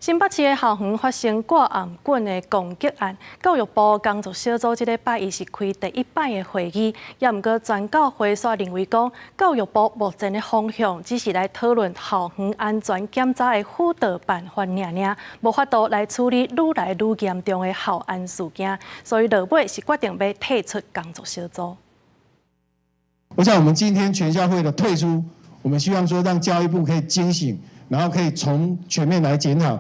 新北市的校園發生掛頷棍的攻擊案，教育部工作小組這禮拜一是開第一擺的會議，也毋過全教會煞認為講，教育部目前的方向只是來討論校園安全檢查的輔導辦法爾爾，無法度來處理愈來愈嚴重的校安事件，所以落尾是決定欲退出工作小組。我想我們今天全校會的退出，我們希望說讓教育部可以驚醒，然後可以從全面來檢討。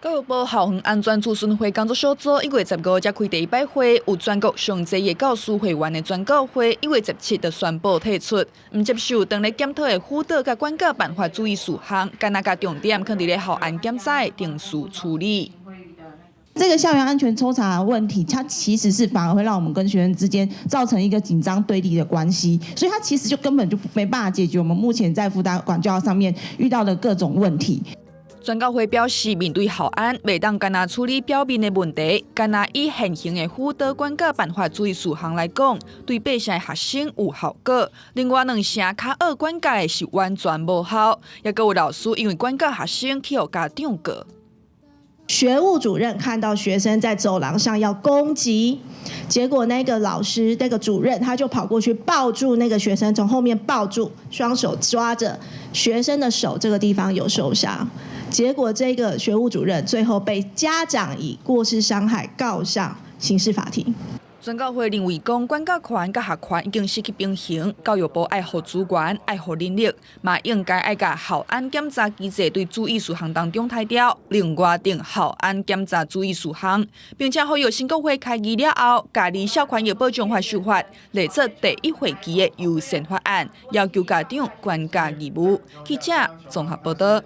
教育部校園安全諮詢會工作小組1月15才開第一擺會，有全國上濟的教師會員的全教會1月17就宣布退出，毋接受當咧檢討的輔導佮管教辦法注意事項，干焦共重點囥佇咧校安檢查的程序處理。這個校園安全抽查問題，它其實是反而會讓我們跟學生之間造成一個緊張對立的關係，所以它其實就根本就沒辦法解決我們目前在輔導管教上面遇到的各種問題。全教會表示，面對校安，袂當干焦處理表面的問題，干焦以現行的輔導管教辦法注意事項來講，對八成的學生有效果。另外兩成較惡管教的是完全無效，也閣有老師因為管教學生去予家長告。學務主任看到學生在走廊上要攻擊，結果那個老師、那個主任他就跑過去抱住那個學生，從後面抱住，雙手抓着學生的手，這個地方有受傷。結果這個學務主任最後被家長以過失傷害告上刑事法庭。全教會認為講，管教權佮學權已經失去平衡，教育部愛予資源，愛予人力，嘛應該愛共校安檢查機制對注意事項當中刣掉，另外訂校安檢查注意事項，並且呼籲新國會開議了後，共兒少權益保障法修法列做第一會期的優先法案，要求家長管教義務。記者綜合報道。